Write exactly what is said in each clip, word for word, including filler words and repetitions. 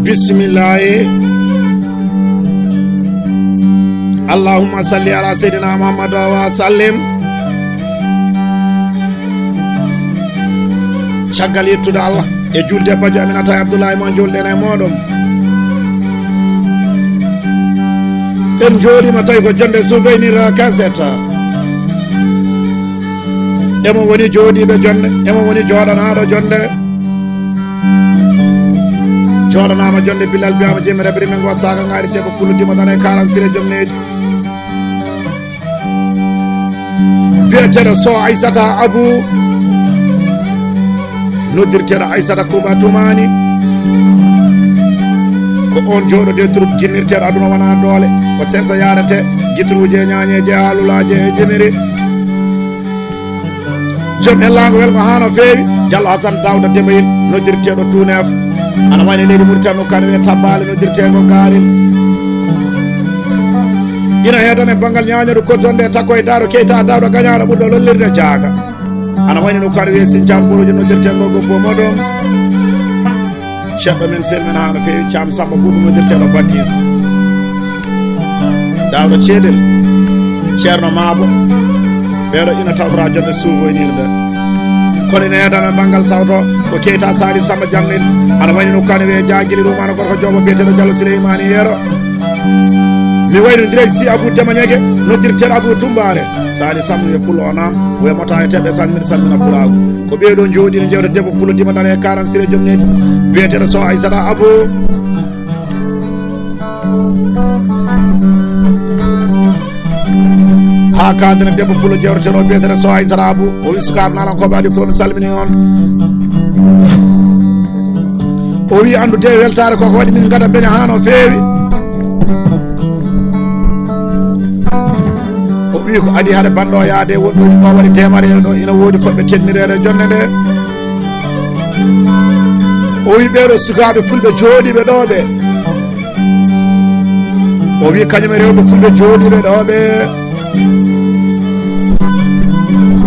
Bismillahi. Allahumma salli ala sayyidina Muhammad wa sallim. Caggal yettude Allah e julde e bajjo Aminata e Abdullahi mo julɗen e mooɗon. En jooɗiima tawi ko jonde souvenir cassette. Emo woni jooɗiiɓe jonde, emo woni jooɗanaaɗo jonde. Jooɗanaama jonde Bilal Biama Jemere Birime Ngo Saga Ngaari Debbo Pullo Dimo Dane Karan Sire Joom Needi. Biyeteeɗo Soh Aissata Abou, noddirteeɗo Aissata Kumba Tumani. Ko on jooɗo de troupe jinnirteeɗo aduna wona doole. Ko sensa yarete, gitruuje e ñaañeeje e haalulaaje e jemiri. Joom hellaango welgo haa no feewi, Jallo Hasan Daawda Dembayel, noddirteeɗo Tuuneef. Ana wayno leydi Muritani no kan wiye Tabbaale, noddirteego Gaarel. Ina heedane banngal ñaañoto kotonde e takko e daaro Keyta Daawda gañaaɗo ɓurɗo lollirde jaaga. Ana wayno no kan wiye Sincaan Borojo, noddirteego Gobbo Moɗon. Ceerɗo men selmina no feewi, Caam Samba Buubu noddirteeɗo Batis. Daawɗo Ceedel, Ceerno Maabo, ɓeeɗo ina tawtora jonde suufoynirde. Kono ina heedana banngal sawto ko Keyta Sali Samba Jammel, ana wayni no kane wiye Jaagili Rumano gorko Joobo biyeteeɗo Jallo Sileymaani Yero. Mi waynodiri si Abu Dema Ñege, noddirteeɗo Abu Tumbaare. Sali Samba wiye Pullo o naam, wiye mota e teɓɓe salmina, salmina pulaagu. Ko ɓeeɗo jooɗi ne jewta debbo Pullo Dima Dane e Karan Sire Joom Needi, biyeteeɗo Soh Aissata Abou. Haa kaandina debbo Pullo jewteteeɗo biyeteeɗo Soh Aissata Abou. O wi sukaaɓe naalankooɓe adi fof mi salmini on. O wi anndu de weltaare koko waɗi min ngada beña haa no feewi. O wi ko adi hade banndo yaade woɗɗoyde ɗo waɗi deemareere ɗo ina woodi fotɓe teddinireede jonde nde. O wi ɓeeɗo sukaaɓe fulɓe jooɗiiɓe ɗo ɓe. O wi kañum e rewɓe fulɓe jooɗiiɓe ɗo ɓe.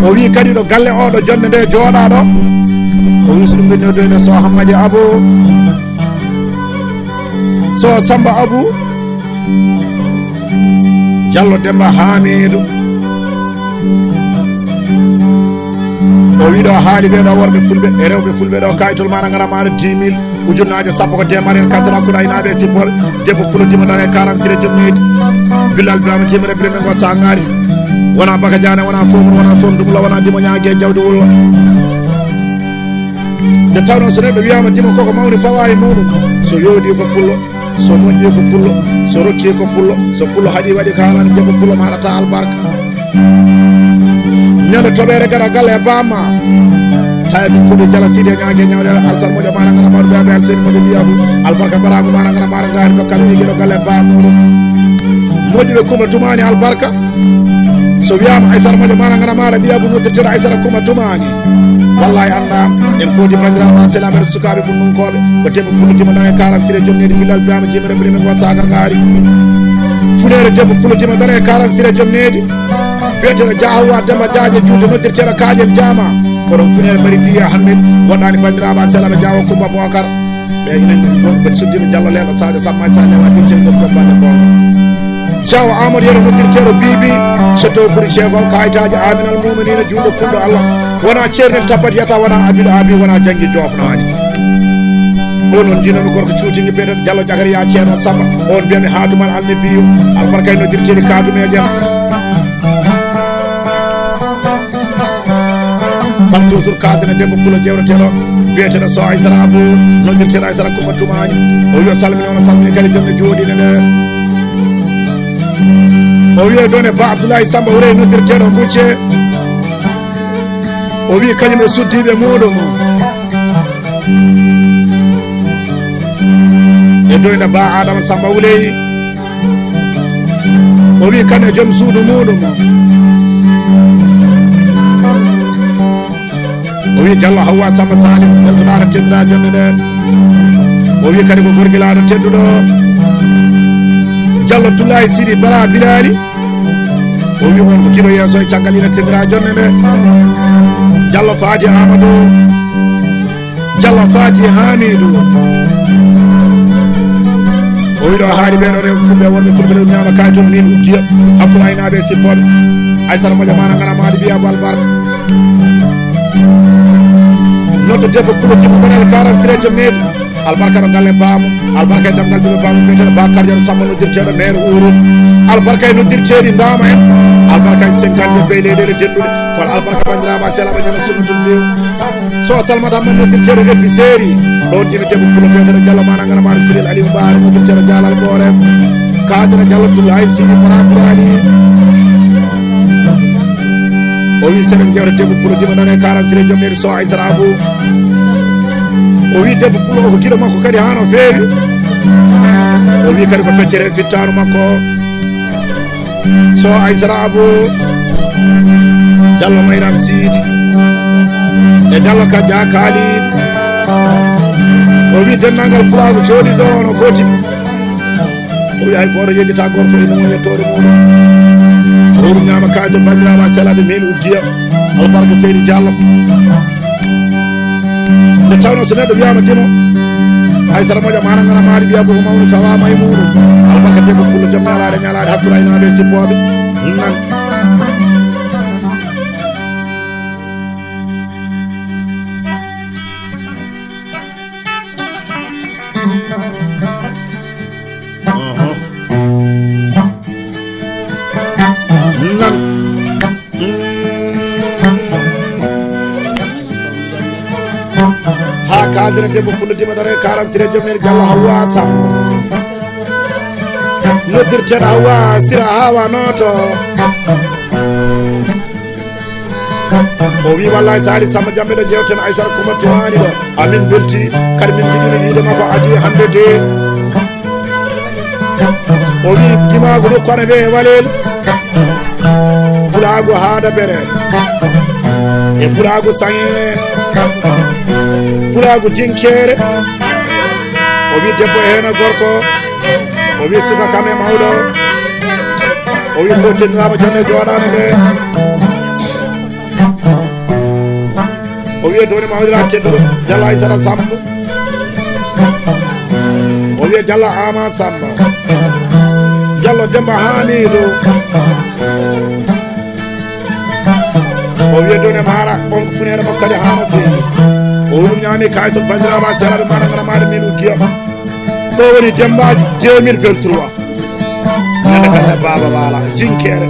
O wi kadi ɗo galle o ɗo jonde nde jooɗaɗo. O wi so ɗum ɓenni o doyne Soh Hammadi Abou. Soh Samba Abou. Jallo Demba Hamidou. O wi ɗo haali ɓe ɗo worɓe fulɓe e rewɓe fulɓe ɗo kayitol maɗa ngara maɗa dix mille ujunnaaje sappo ko deemare en kasara kuɗa aynaaɓe e sippooɓe debbo Pullo Dima Dane e Karan Sire Joom Needi. Bilal Bama Jemere Birime Ngo Sangari. Wona Baka Diané, wona Fomro, wona Fom Dumla, wona Dimo Ñaage Jawdi Wullo. Nde tawnoo so neɗɗo wiyaama Dimo koko mawni fawa e muɗum. So yooɗi ko Pullo. So moƴƴi ko Pullo, so rokki ko Pullo, so Pullo haɗi waɗi ko haalaani debbo Pullo ma haɗata albarka. Ñande toɓeere gaɗa galle e bamma. Tawi min kuɗi jala sidi e ñaage ñawde alsan moƴo mara ngana mawɗo ɓe aɓe alseni moƴo mbiyabu. Albarka barago mara ngana mara ngari to kala wigi ɗo galle e bamma. Moƴƴi ɓe kuma tumani albarka. So wiyama Aysara moƴo mara ngana mara mbiyabu noddirteɗo Aysara kuma tumani. Wallahi annda en koodi bandiraɓe selaɓe sukaaɓe ɓunnunkooɓe ko debbo Pullo Dima Dane e Karan Sire Joom Needi Bilal Bama Jemere Birime Ngo Saga Ngaari. Funeere debbo Pullo Dima Dane e Karan Sire Joom Needi. Biyeteeɗo Dia Hawwa Demba Diagne Julde noddirteeɗo Kaaƴel Jaama. Koɗon funeere mbaɗi Diya Hammet woɗɗaani bandiraɓe selaɓe Diawo Kumba Bokar. Ɓe ina wonɓe suddiiɓe Jallo Leeɗo Sadio Samma e Saliou Wade Cengol Kombal e Gonga. Diaw Amadou Yero noddirteeɗo Bibi, Cetto Buri Ceego, Kayitaaji Aminal Muminina, juulɗo kulɗo Allah. Wona ceernel tappat yata, wona abiɗo abi, wona janngi joofnaani. Ɗo noon njinomi gorko cuutingi biyeteeɗo Jallo Jakariya Ceerno Samba. On mbiyami Haatumal Alnabiyu, albarka e noddirteeɗi Kaatumeeje. Par toujours kaaldene debbo Pullo jewreteeɗo biyeteeɗo Soh Aysata Abou, noddirteeɗo Aysata Kumba Tumani. O wi o salmini, on o salmini kadi jonne jooɗiinde nde. O wi e doone Ba Abdoulaye Samba Houré noddirteeɗo Mbucce. O wi kañum e suddiiɓe muuɗum. E doyna Ba Adama Samba Wuley. O wi kan e joom suudu muuɗum. O wi Jallo Hawwa Samba Salim, weltoɗaa no teddinaa jonde nde. O wi kadi ko gorgilaaɗo tedduɗo. Jallo Tullaay Sidi Bara Bilali. O wi on ko giɗo yeeso e caggal ina teddinaa jonde nde. Jallo Faati Amadou. Jallo Faati Hamidou. O wi ɗo haali ɓe ɗo rew fulɓe worɓe fulɓe ɗum ñaama kayitol min uggiya hakkunde aynaaɓe e sippooɓe. Aysara moƴa mana ngana maali mbiya bo albarka. Noddo debbo pulo dimo ganel quarante-trois jommeede. Albarka ɗo galle baamu. Albarka e damgal ɓiɓɓe baamu mbiyeteɗo Bakar Jaro Samba noddirteɗo maire Uru. Albarka e noddirteɗi Ndama en. Albarka e cinquante pays leyɗele denduɗe. Kono albarka bandiraɓe selaɓe ñana sunnatul mbiw. So Salmata Hamman noddirteɗo épicerie. Ɗon jimi debbo pulo mbiyeteɗo Diallo mana ngana mari Cyril Aliou Mbar noddirteɗo Jalal Bore. Kadira Diallo Tulla ay Sidi Mara Bulali. O wi seɗen jewta debbo pulo dimo nane quarante-trois jommeede so Aysara Abu. O wi debbo pulo o ko giɗo makko kadi haa no feewi. O wi kadi ko feccere fittaano makko. So Aysara Abu, Diallo Mayram Siidi, e Diallo Kadja Khalid. O wi denndaangal pulaagu jooɗi ɗo no foti. O wi hay gooto yejjata gooto fof ene mo yettoore muɗum. Ko hoɗum ñaama kaajo banndiraaɓe selaɓe min uggiya. Albarka Seydi Diallo. Nde tawno so neɗɗo wiyama dimo, Aysara moƴa mana ngana maari mbiya ko mawni tawama e muɗum. Albarka debbo pullo jom ñalaɗe ñalaɗe hakkude aynaaɓe e sippooɓe. Nan. Nan. Ha kaldira debbo pullo dimo daro e quarante-trois jommen Diallo Hawa Samb. Noddirten Hawa Sira Hawa Noto. O wi wallahi Sali Samba Jambe ɗo jewten Aysara Kumba Tumani ɗo. Amin belti kadi min jiɗino yiide makko adi hande de. O wi dimaagu ɗo kono ɓe e walel. Pulaagu haada bere. E pulaagu saŋe. Pulaagu jinkeere. O wi debbo e heno gorko. O wi suka kam e mawɗo. O wi fof tenniraama jonne jooɗaano nde. O wiya doni mawɗira tedduɗo Diallo Aysara Samb. O wiya Diallo Ama Samba. Diallo Demba Hamidou. O wiya doni mara on funeere makko kadi hano feewi. O ɗum ñaami kayitol banndiraaɓe selaɓe mana ngana maɗa min uggiya. Ɗo woni Demba deux mille vingt-trois. Nana kala baba wala jinkeere.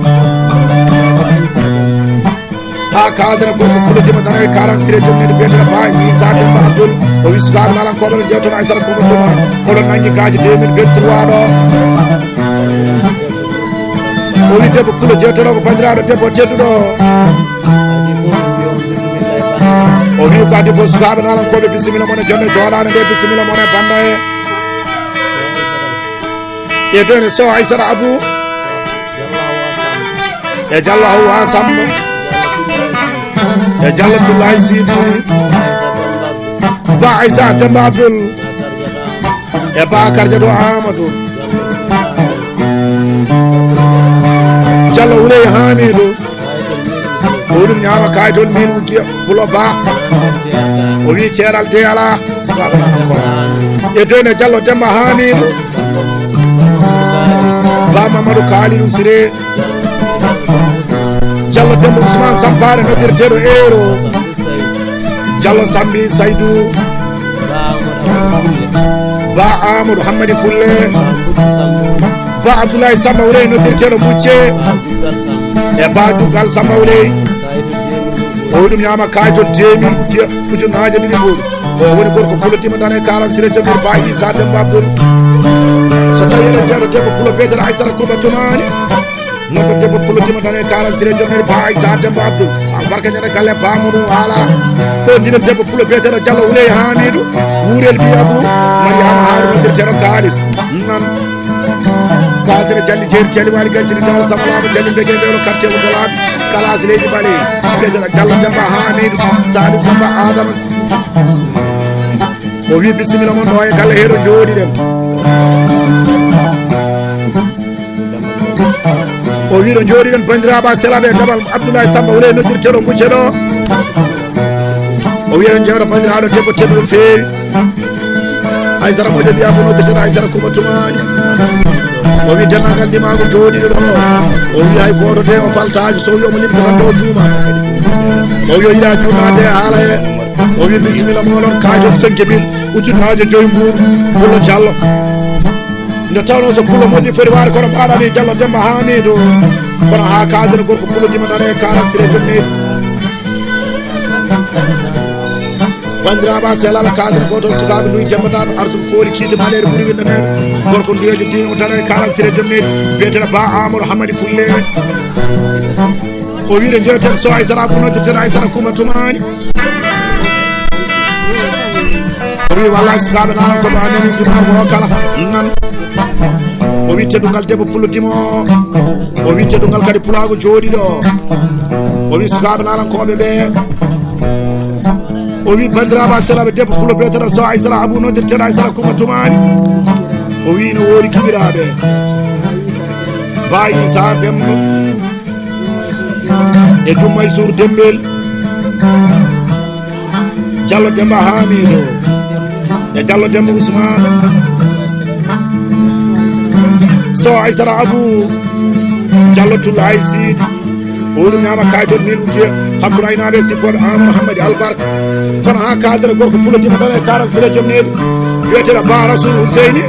Ha kaldira gorko pullo dimo daro e quarante-trois jommen biyeteɗo Ba Isa Demba Abdoul. O wi sukaaɓe lalankoɓe no jewtono Aysara Kumba Tumani. Oɗon nangi gaaji deux mille vingt-trois ɗo. O wi debbo pullo jewtono ko bandiraɗo debbo tedduɗo. O wi ko adi fof sukaaɓe lalankoɓe bisimilla mon e jonne jooɗaɗo nde bisimilla mon e banda e. E done so Aysara Abu. E Diallo Hawa Samba. E Diallo Tullahi Sidi. Ba Aysa Demba Abdoul. E Bakar Diado Amadou. Diallo Wuley Hamidou. O ɗum ñaama kayitol min wuddiya. Pulo Ba. O wi ceeral de ala. Sukaaɓe nana ko. E done Diallo Demba Hamidou. Ba Mamadou Kalidou Siré. Diallo Demba Ousmane Sampare noddirteɗo Euro. Diallo Sambi Saydou. Ba Amadou Hammadi Fulle. Ba Abdoulaye Samba Wuley noddirteɗo Mucce. E Ba Dugal Samba Wuley. O ɗum ñaama kayitol deux mille ujunnaaje ɗiɗi mbuuɗu. O woni gorko pullo dimo daro e quarante-trois jommen Ba Isa Demba Abdoul. So tawi eɗen jeyɗo debbo pullo biyeteɗo Aysara Kumba Tumani. Noddo debbo pullo dimo daro e quarante-trois jommen Ba Isa Demba Abdoul. Albarka ñande galle bamuɗum waala. Ɗo ndinen debbo pullo biyeteɗo Diallo Wuley Hamidou. Wurel mbiya Abou. Mariama Haruna noddirteɗo Kalis. Nan. Kadira Jalli Jeeri Jalli Wali Gaye Sidi Talla Samba Laaɓa Jalli Mbege Mbewlo Quartier Wudda Laaɓi Kalas Leydi Bale. Biyeteɗo Diallo Demba Hamidou Sali Samba Adama. O wi bisimilla mon ɗo e galle he ɗo jooɗiɗen. O wi ɗo jooɗiɗen banndiraaɓe selaɓe dabal Abdoulaye Samba Wuley noddirteɗo Mbucce ɗo. O wi eɗen jewta banndiraaɗo debbo tedduɗo feewi. Aysara moƴƴo mbiya ko noddirteɗo Aysara Kuma Tumani. O wi denndaangal ndimaagu jooɗiiɗo ɗo. O wi hay gooto de o faltaaki, so wi omo limta tan ɗo juuma. O wi o yiɗa juumaade haala he. O wi bisimilla mooɗon, kaaytol cinq mille, ujunnaaje joyi mbuuɗu, Pullo Jallo. Nde tawnoo so Pullo moƴƴi foti waade kono mbaɗani Jallo Demba Hamidou. Kono haa kaadere gorko Pullo Dima dane quarante sire jomneeɗi. Banndiraaɓe sehilaaɓe, kaadere gooto sukaaɓe nduy Demba Daan arsuɓe fooli kiite maleere ɓuri winndane. Gorko nduyeejo diino dane quarante sire jomneeɗi. Biyeteeɗo Ba Amadou Hamadi Fulle. O wiide njeewten so Aysara Abu noddirteeɗo Aysara Kuma Tumani. O wi wallahi sukaaɓe nanan ko ɓe annani ndimaagu o kala nan. O wi teddungal debbo Pullo Dimo. O wi teddungal kadi pulaagu jooɗiiɗo o. O wi sukaaɓe nanan koɓe ɓe. O wi banndiraaɓe sehilaaɓe debbo Pullo biyeteeɗo so Aysara Abu noddirteeɗo Aysara Kuma Tumani. O wi no woodi giɗiraaɓe. Ba Isa Demba. E Jumma e Suur Dembel. Jallo Demba Hamidou. E Jallo Demba Ousmane. So Aysara Abu. Jallo Tulla Ay Sidi. O ɗum ñaama kaaytol min ujiya. Hakkunde aynaaɓe sippooɓe Amadou Hammadi Albarka. Kono haa kaaldere gorko Pullo Dima tan e quarante sire jom neeɗi. Biyeteeɗo Ba Rasoul Huseyni.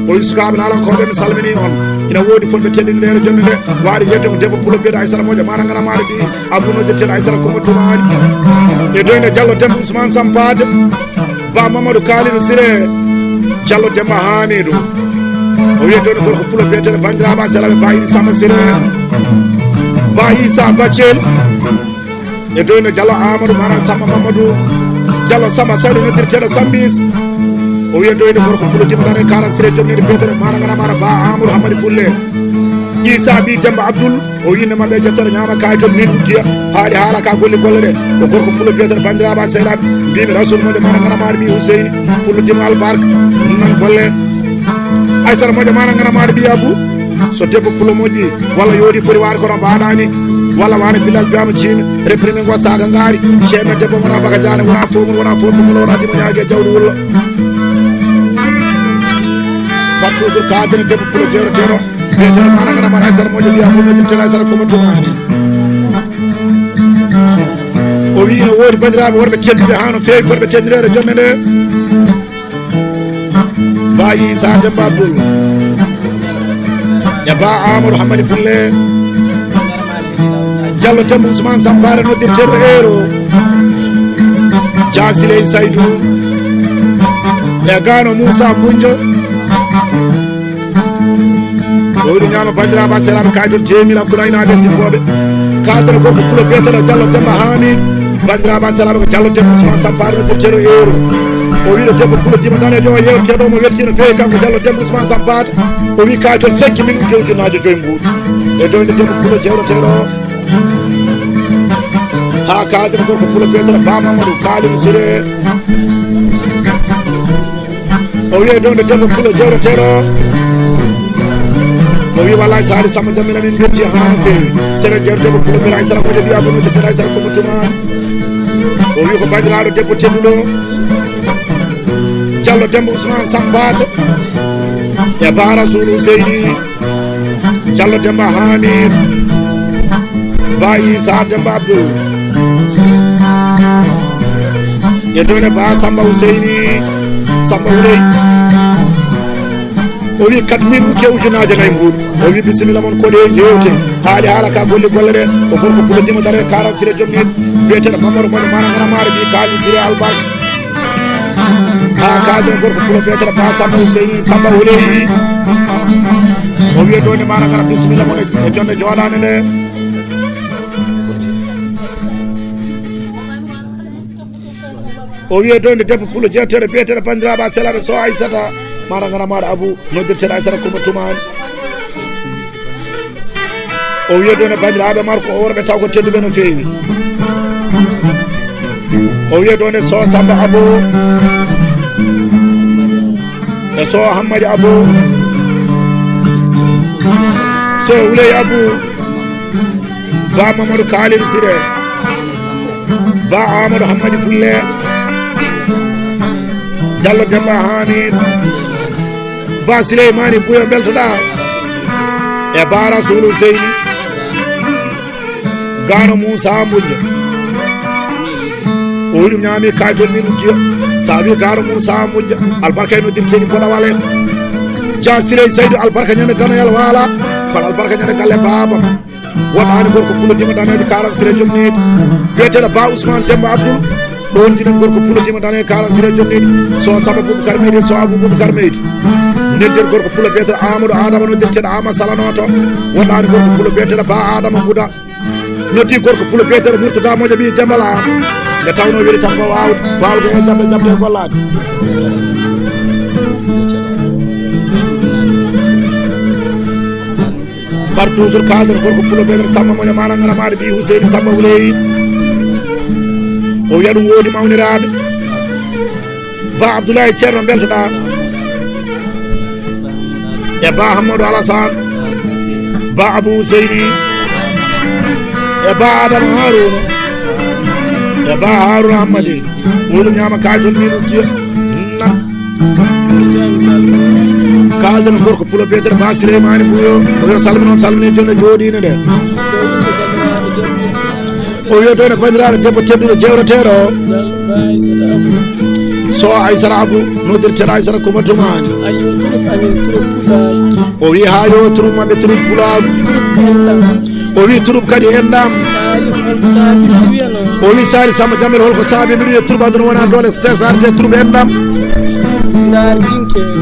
O wi sukaaɓe naalankooɓe, mi salminii on. Ina woodi fotɓe teddindeere jonnde nde. Waaɗi yiyde ko debbo Pullo biyeteeɗo Aysara Moƴƴo Maara Ngara Maara ɓii Abdou noddirteeɗo Aysara Kumba Tumaani. E doyde Jallo Demba Ousmane Sampaate. Ba Mamadou Kalidou Siré. Jallo Demba Hamidou. O wiya doyde gorko Pullo biyeteeɗo banndiraaɓe sehilaaɓe Ba Idi Samba Siré. Ba Issa Bathily. E doyno Jallo Amadou, maanaam Samba Mamadou. Jallo Samba Saydou noddirteeɗo Sambis. O wiya doyno gorko Pullo Dima tan e quarante sire jom neɗɗo biyeteeɗo Maana Ngana Maana Ba Amadou Hammadi Fulle. Issa bi Demba Abdoul. O winnde maɓɓe e jettere ñaama kaaytol min ujiya. Haali haala ka golli golle ɗe. Ko gorko Pullo biyeteeɗo banndiraaɓe sehilaaɓe. Mbimi Rasoul Moƴƴo Maana Ngana Maana ɓii Huseyni. Pullo Dima Albarka. Nan golle. Aysara Moƴƴo Maana Ngana Maana ɓii Abou. So debbo Pullo moƴƴi, walla yooɗi foti waade kono mbaɗani, walla waane Bilal Biama Ciimi, réprimé ngo saga ngaari, ceeme debbo wona baka jaane, wona fomur, wona fomur, wona dimo ñaage jawdi wulla. Par toujours kaadene debbo Pullo jewreteeɗo, biyeteeɗo Maana Ngana Maana Aysara Moƴƴo mbiya ko noddirteeɗo Aysara Kumba Tumaani. O wi ina woodi banndiraaɓe worɓe tedduɓe haa no feewi fotɓe teddireede jonnde nde. Ba Issa Demba Abdoul. E Ba Amadou Hammadi Fulle. Jallo Demba Ousmane Sampaare noddirteeɗo Eero. Dia Siley Saydou. E Gano Moussa Bunjo. O wiɗo ñaama banndiraaɓe sehilaaɓe kaaytol jeemila kuna inaaɓe sippooɓe. Kaaldere gorko Pullo biyeteeɗo Jallo Demba Hamidou. Banndiraaɓe sehilaaɓe ko Jallo Demba Ousmane Sampaate noddirteeɗo Eero. O wiɗo debbo Pullo Dima daneejo o yewteeɗo mo weltii no feewi kanko Jallo Demba Ousmane Sampaate. O wi kaaytol cinq mille ujunnaaje joyi mbuuɗu. E doyde debbo Pullo jewreteeɗo. Haa kaaldere gorko Pullo biyeteeɗo Ba Mamadou Kalidou Siré. O wiye ɗo nde debbo Pullo jewreteeɗo. O wi wallahi Sali Samba Jammila min mbelti haa no feewi. Sere jewre debbo Pullo mbela Aysara Moƴƴo mbiya ko noddirteeɗo Aysara Kumba Tumaani. O wi ko banndiraaɗo debbo tedduɗo. Jallo Demba Ousmane Sampaate. E Ba Rasoul Huseyni. Jallo Demba Hamidou. Ba Issa Demba Abdoul. E doyde Ba Samba Huseyni. Samba Huley. O wi quatre mille ukke ujunnaaje nayi mbuuɗu. O wi bisimilla mon ko ɗe jeewte. Haali haala ka golli golle ɗe. Ko gorko Pullo Dima dare quarante sire jom neeɗi. Biyeteeɗo Mamadou Moƴƴo Maana Ngana Maara ɓii Kalidou Siré Albarka. Haa kaaldere gorko Pullo biyeteeɗo Ba Samba Huseyni Samba Huley. O wiya doyde Maana Ngana bisimilla mon e jonnde jooɗaande nde. O wiya doyde debbo Pullo jewteeɗo biyeteeɗo banndiraaɓe sehilaaɓe so Aysata Maana Ngana Maara Abou. Noddirteeɗo Aysata Kumba Tumaani. O wiya ɗo ne banndiraaɓe makko o worɓe taw ko tedduɓe no feewi. O wiya ɗo ne so Samba Abou. E so Hammadi Abou. So Wuley Abou. Ba Mamadou Kalidou Siré. Ba Amadou Hammadi Fulle. Jallo Demba Hamid. Ba Sileymani Buyo, mbeltoɗaa. E Bara Sulu Seyni. Gano Moussa Mbodja. O wiɗum ñaami kaytol min uddiyo. Sa wi Gano Moussa Mbodja. Albarka en noddirteɗi mboɗa walen. Ja Siley Saydu, albarka ñande danoyal waala. Kono albarka ñande galle baaba. Woɗɗaani gorko Pulo Dima Daneejo, karan sire jom needi. Biyeteeɗo Ba Ousmane Demba Abdoul. Ɗoon jinen gorko Pulo Dima Daneejo, karan sire jom needi. So Samba Boubacar Meydi, so Abou Boubacar Meydi. Neldir gorko Pulo biyeteeɗo Amadou Adama, noddirteeɗo Ama Sala Noto. Woɗɗaani gorko Pulo biyeteeɗo Ba Adama Mbuda. Noddi gorko Pulo biyeteeɗo Murtada Moƴo ɓii Dembala. Nde tawnoo weli tan ko waawde, waawde e jaɓde, jaɓde e gollaade. Mbar toujours kaalden gorko Pulo biyeteeɗo Samba Moƴo Mara Ngara Maari ɓii Huseyni Samba Wuley. O wiya ɗum woodi mawniraaɓe. Ba Abdoulaye Ceerno, mbeltoɗaa. E Ba Hammadou Alassane. Ba Abou Seyni. E Ba Adama Haruna. E Ba Haruna Hammadi. Woni ñaama kaytol min uddiyo. Nan. Kaalden gorko Pulo biyeteeɗo Ba Sileymani Buyo. O yo salmino, salmini jonde jooɗiinde nde. O wiya toon e ko banndiraaɗo debbo tedduɗo jeewreteeɗo. So Aysata Abu, noddirteeɗo Aysata Kuma Tumani. Ayo, troupe amin, troupe Pulaagu. O wi haa yo troupe maɓɓe, troupe Pulaagu. Troupe Enɗam. O wi troupe kadi Enɗam. Saalif, holko saabi mbiɗo wiyano? O wi Saalif Samba Jamel, holko saabi mbiɗo wiya troupe aduna wona doole, C S R T, troupe Enɗam. Ndaar Jinkeere.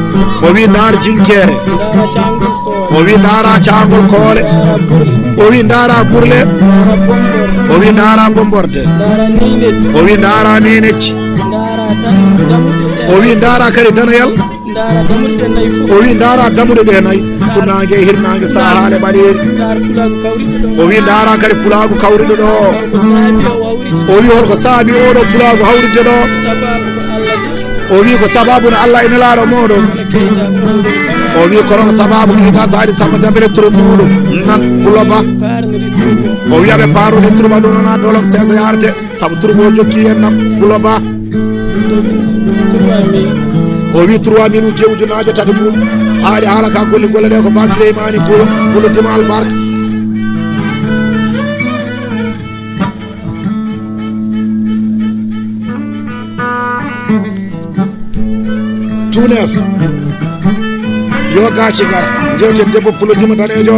O wi Ndaar Jinkeere. Ndaara Caangol Koole. O wi Ndaara Caangol Koole. Ndaara Burle. O wi Ndaara Burle. Ndaara Bombor. O wi Ndaara Bomborde. Ndaara Neynecci. O wi Ndaara Neynecci. Ndaara tan dammuɗe ɗe. O wi Ndaara kadi danoyal. Ndaara dammuɗe ɗe nayi fof. O wi Ndaara dammuɗe ɗe nayi. Funnaange e hirnaange, saahaale ɓaleeri. Ndaara Pulaagu kawriɗo ɗo. O wi Ndaara kadi Pulaagu kawriɗo ɗo. Holko saabi o hawriti? O wi holko saabi oɗo Pulaagu hawride ɗo? Sababu ko Allah de. O wi ko sababu no Allah e Nelaaɗo mooɗon. Kono Keita ko on ɗum sababu. O wi kono ko sababu Keita Sali Samba Jabere troupe muɗum. Nan Pulo Ba. Paarniri troupe o. O wi aɓe paarniri troupe ɗum nana dolok sesa yarde. Sabu troupe o jokki en nam Pulo Ba. Trois mille. O wi trois mille uji e ujunaaje tati mbuɗ. Haali haala ka golli golle ɗe ko Ba Sileymani Pulo, Pulo Dima Albarka. Tunef. Yo gaaci ngar. Jewten debbo Pulo Dima daneejo.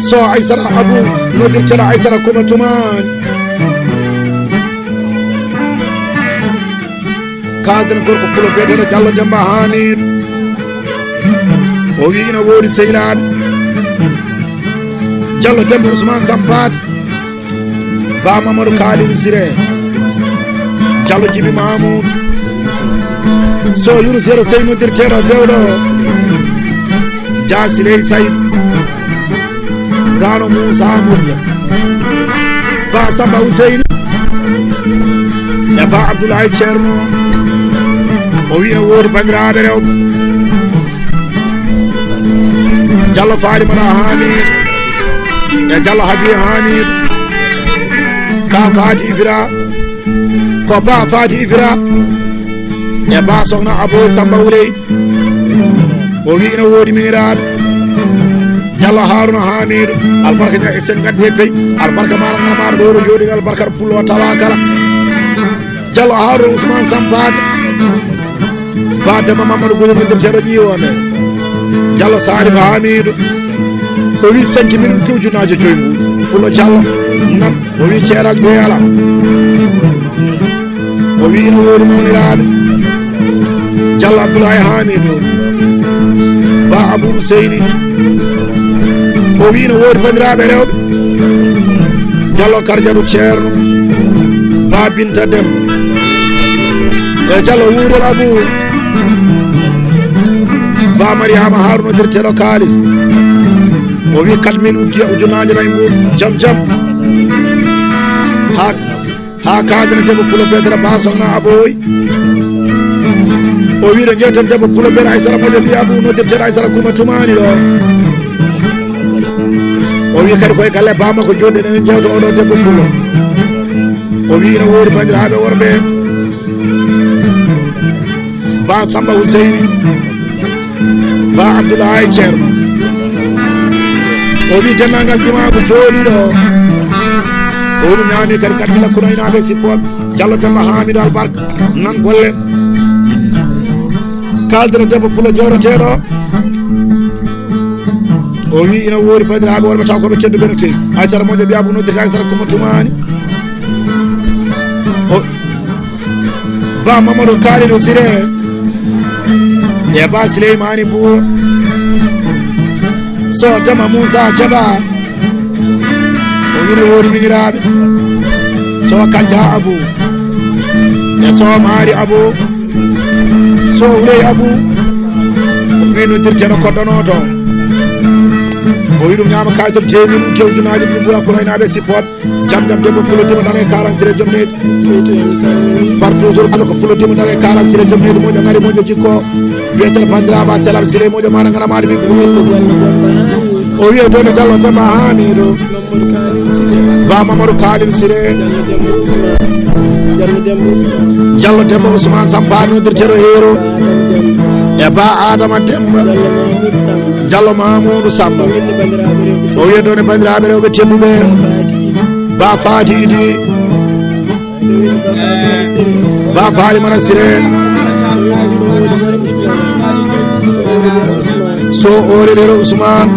So Aysata Abu, noddirteɗo Aysata Kuma Tumani. Kaalden gorko Pulo biyeteeɗo Jallo Demba Hamidou. O wi ina woodi sehlaaɓe. Jallo Demba Ousmane Sampaate. Ba Mamadou Kalidou Siré. Jallo Jibi Mamoudou. So Yunus Yero Sey noddirteeɗo bewɗo. Dia Siley Saydou. Gano Moussa Moudia. Ba Samba Ouseyni. E Ba Abdoulaye Thierno. O wi ina woodi banndiraaɓe rewɓe. Jallo Fatimata Hamid. E Jallo Habi Hamid. Ka Fati Ifira. Ko Ba Fati Ifira. E Ba Sokna Aboy Samba Wuley. O wi ina woodi miñiraaɓe. Jallo Haruna Hamidou. Albarka ña e sen gaddi e pey. Albarka maɗa ngana maɗa ɗo ɗo jooɗi albarka Pullo tawa kala. Jallo Haruna Ousmane Sampaate. Ba Demba Mamadou Gouye noddirteeɗo ƴiwonde. Jallo Salif Hamidou. O wi cinq mille ki ujunnaaje joyi ngu. Pullo Jallo. Nan. O wi ceeral jeeyala. O wi ina woodi mawniraaɓe. Jallo Abdoulaye Hamidou. Ba Abou Seyni. O wi ina woodi banndiraaɓe rewɓe. Jallo Karjatu Ceerno. Ba Binta Dem. E Jallo Wuurel Abou. Ba Mariama Haruna noddirteeɗo kaalis. O wi quatre mille ujiya ujunnaaje nayi mbuuɗ. Jam jam. Haa Haa kaadana debbo Pulo Bedra Ba Sokna Aboy. O wiɗo jewten debbo Pulo Bedra Aysara moƴo mbiya Abu noddirteeɗo Aysara Kuma Tumani ɗo. O wi kadi koye galle bamma ko joɗɗen enen jewta oɗo debbo Pulo. O wi ina woodi banndiraaɓe worɓe. Ba Samba Huseyni, Ba Abdoulaye Ceerno. O wi denndaangal dimaagu jooɗiiɗo o. O wi ɗum ñaami kadi, kadi gila Kunaynaaɓe sippooɓe. Jallo Demba Hamidou Albarka, nan golle. Kaaldere debbo Pula jooɗoteeɗo. O wi ina woodi banndiraaɓe worɓe taw ko ɓe tedduɓe no feewi. Aysara Moƴo ɓiya bu noddita Aysara Kuma Tumani. O Ba Mamadou Kalidou Siré e Ba Sileymani Bou. So Dema Moussa Thiaba. O wi ina woodi miñiraaɓe. So Kanja Abou e so Mari Abou. So Wuley Abou. O wi noddirteeɗo koddono to. O wi ɗum ñaama kaytal teeminum kewjunaaji ɗum ɓura Kunaynaaɓe sippooɓe. Jam jam debbo Pulo Dima daga e quarante sire jom neydi. Partout jour kala ko Pulo Dima daga e quarante sire jom neydi, moƴo ngari moƴo jikko. Wiyeteeɗo banndiraaɓe a selam sire moƴo mana ngana maɗa ɓiɓɓe. O wiye ɗo ne Jallo Demba Hamidou. Ba Mamadou Kalidou Siré. Jallo Demba Ousmane Sampaani noddirteeɗo Heero. E Ba Adama Demba. Jallo Mamoudou Samba. O wiye ɗo ne banndiraaɓe rewɓe tedduɓe. Ba Fati Idi. Ba Falimata Siré. So Oolel Yero Ousmane.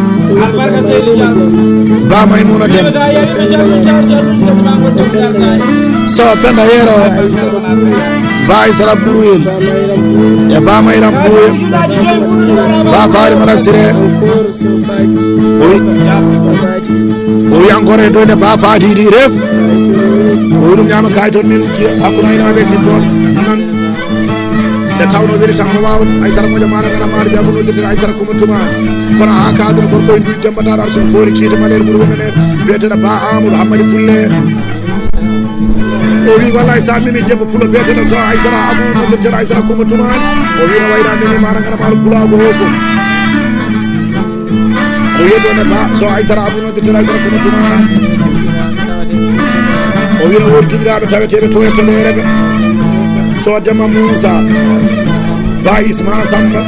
Ba Maymuna Dem. So Penda Yero. Ba Aysara Buruyel. E Ba Mayram Buruyel. Ba Falimata Siré. O wi, o wi encore e dow nde Ba Fati Idi ref. O wi ɗum ñaama kaay toon min ki hakkunde aynaaɓe sippooɓe. Nan nde tawno weli tan ko waawde Aysara Moƴo Maana ngana maana ɓe abunoodirde Aysara Kuma Tumaani. Kono haa kaadoro gorko e nduuji Demba Ndaar Arsul Foori kiite maleer ɓuri wonde neen. Wiyeteeɗo Ba Amadou Hammadi Fulle. O wi wallaay sa memi debbo Pulo beeteɗo so Aysara Abu noddirteɗo Aysara Kuma Tumaani. O wi no wayla memi maɗa ngara maɗa pulaagu o fof. O wi ɗo ne ba so Aysara Abu noddirteɗo Aysara Kuma Tumaani. O wi no woodi giɗiraaɓe taweteeɓe to e to ɓeere ɓe. So Demba Muusa, Ba Isma Samba,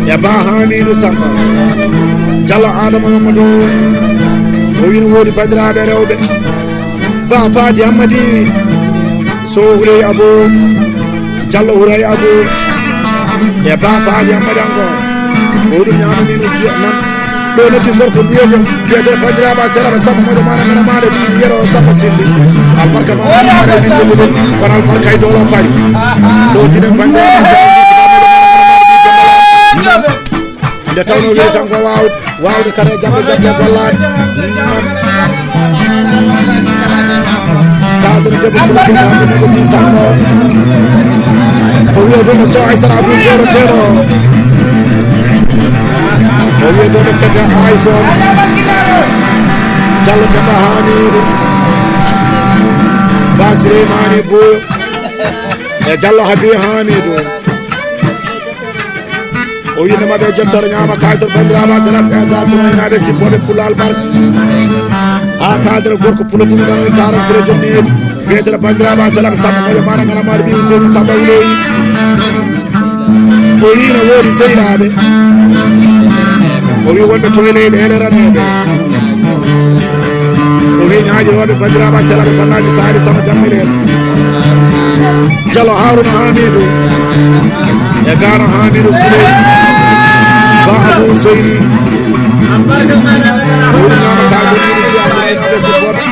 e Ba Hamidu Samba. Jallo Adama Mamadou. O wi no woodi banndiraaɓe rewɓe. Ba Fati Hammadi, so Huley Abo, Jallo Huley Abo, e Ba Fati Hammadi encore. Ko ɗum ñaama min uddiya nan. Ɗo noddi gorko mbiyejo, mbiyejo banndiraaɓe a sera ɓe Samba Moƴo Maana ngana maɗa ɓi yero Samba Silli. Albarka ma ɗum mara ɓi ɗum ɗum, kono albarka e dolo bari. Ɗo ginen banndiraaɓe a sera ɓe Samba Moƴo Maana ngana maɗa ɓi Demba. Nde tawno weli tan ko waawde, waawde kadi e jaɓde jaɓde gollaade. Kaadere debbo Fulfulde Abdou Mamadou Samba. O wiya ɗo ne so Aysara Abdou jooɗoteeɗo. O wiya ɗo ne fedde iPhone. Jallo Demba Hamidou. Ba Souleymane Boyo. E Jallo Habi Hamidou. O winnde maɓɓe e jottore ñaama kaytor banndiraaɓe a tala ɓe ata kunaynaaɓe sippooɓe Pullo Albarka. Haa kaadere gorko Pullo ɗum ɗon e quarante-trois jom needi. Wiyeteɗo banndiraaɓe a salam Samba Moƴo Maana ngana maɗa ɓi Ousseyni Samba Wuleyi. O wi no woodi seynaaɓe. O wi wonɓe toyleyɓe eleraneeɓe. O wi ñaaƴirooɓe banndiraaɓe a salam e bannaaji Saali Samba Jammele en. Jalo Haruna Hamidu e Gano Hamidu Suley Ba Abu Seyni. O woni ñaama ka joni ɗiɗi wiyaɓe en aɓe sibboɓe.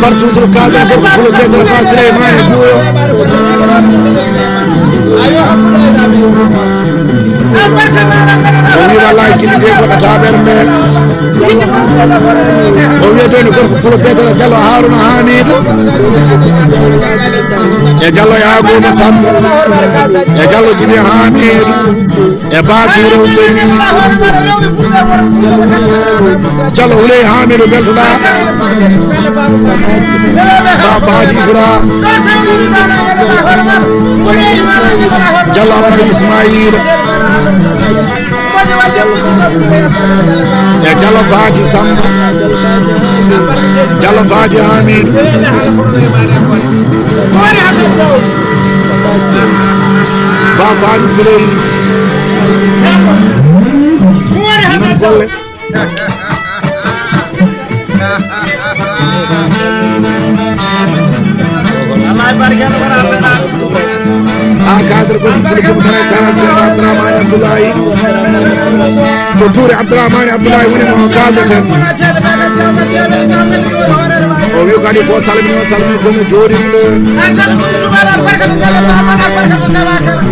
Partout sur le cadre pour le prophète de la Ba Souleymane Bouro. O wi wallahi gila nde fotata ɓernde. O wiya ɗo ne gorko Pullo Beetara Jallo Haruna Hamidu. E Jallo Yakuba Samb. E Jallo Jibi Hamidu. E Bakiro Seyni. Jallo Wuley Hamidu beltoɗa. Ba Fadi Ibra. Jallo Amadu Ismaila. E Diallo Fati Samba. Diallo Fati Hamidou. Ba Fati Siley. Nan golle. A cadre ko Abdoulaye. Ko Touré Abdourahmane Abdoulaye woni mo kaldeten. O wi kadi fof salmini on, salmini joom jooɗiiɗo.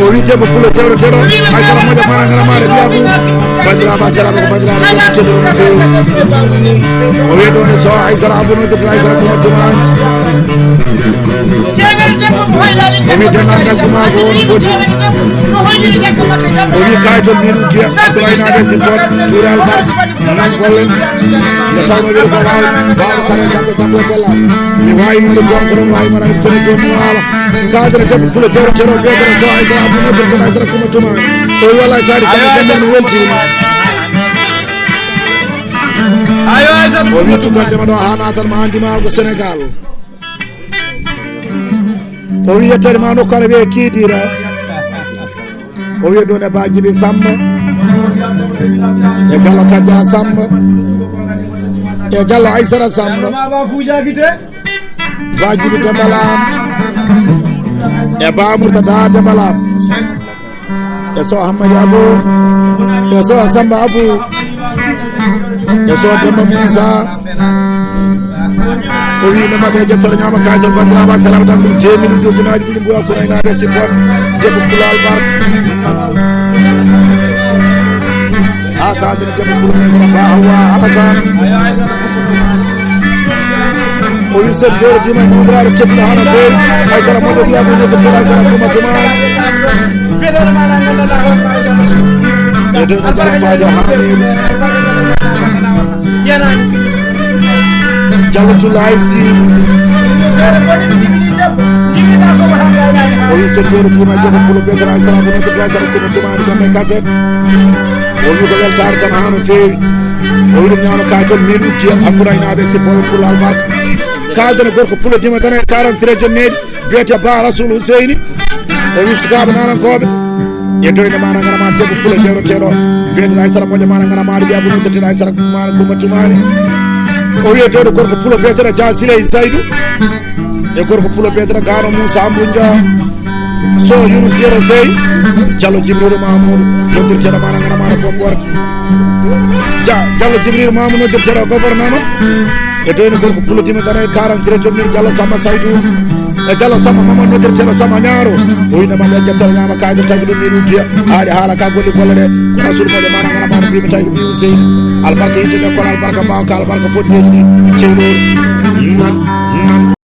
O wi debbo pulo jewreteɗo, ay sara moƴa mana ngara maɗa biya ɗum. Bandiraɓe, assalamu aleykum, bandiraɓe, jam, jam, jam. O wi ɗo ne so ay sara abonnodirta ay sara kuma tuman. O wi denndaangal ɗumaako on foti. O wi kayitol min Giya Abdoulaye Naɓe Sippot, Touré Albar, nan golle. Nde tawno wiɗo ko waaw, waaw kare jamɓe jamɓe golla. Mi waawi mari goon kono waawi mara kono joom mo waala. Kadre debbo pulo jewro tero betere so ay sara abdu moƴƴo tero ay sara kuma tuma. O wi wala sari sama jamɓe mi welti. Ayo ay sara. O wi tugal dema ɗo ha natal ma andi ma ko Sénégal. O wi yettere ma nokku aɗa wiye Kidira. O wi ɗum e Ba Jibi Samba. E Diallo Kadia Samba. E Diallo Aysara Samba. Ba Jibi Dembalam. E Ba Murtada Dembalam. E so Hammadi Abou. E so Samba Abou. E so Demba Moussa. O wi no maɓɓe jettore ñaama kaytal bandiraɓe, assalamu aleykum, teeminu jojunaji ɗiɗi mbuya kuna inaɓe sippon. Debbo pulal bar. Ha kadana debbo pulal ne jara ba Hawa Alassane. O wi sen jooɗo dima e mawdiraɗo tebla hano feewi. Ay sara moƴo wiya ko jojo tera ay sara kuma tuma. E dow no jara faajo haali. Diallo Toulaye Sy. O wi sen jooɗo dima jogo pulo betere ay sara ko no tera ay sara kuma tuma ni gambe kaset. O wi ko weltaare tan hano feewi. O wi ɗum ñaama kaytol min uddiya hakkunde aynaaɓe sippoɓe pulo albarka. Kaldana gorko pulo dima tan e quarante sira jommeɗi. Biyete Ba Rasoul Huseyni. O wi sukaaɓe nanankooɓe. E doyde mana ngana ma debbo pulo jewreteɗo. Biyete ay sara moƴa mana ngana ma ɗo wiya ko noddeteɗo ay sara mana kuma tumani. O wiye doyde gorko pulo biyeteɗo Dia Siley Saydou. E gorko pulo biyeteɗo Gano Moussa Mbunja. So Yunus Yero Sey. Diallo Jibril Mamoudou. Noddirteɗo mana ngana mana ko gorko. Dia Diallo Jibril Mamoudou noddirteɗo gouvernement. E doyno gorko pulo dima dara e quarante sira jommir Diallo Samba Saydou. E Diallo Samba Mamadou noddirteɗo Samba Ñaaro. O wi no maɓɓe jettore ñaama kayto tagi ɗum min uddiya. Haali haala ka golli golle ɗe. Kono suudu moƴo mana ngana mana mbimi tawi ko mbi Huseyni. Albarka yidde ɗe kono albarka mbawa ka albarka foddeji ɗi. Ceynoor. Nan, nan.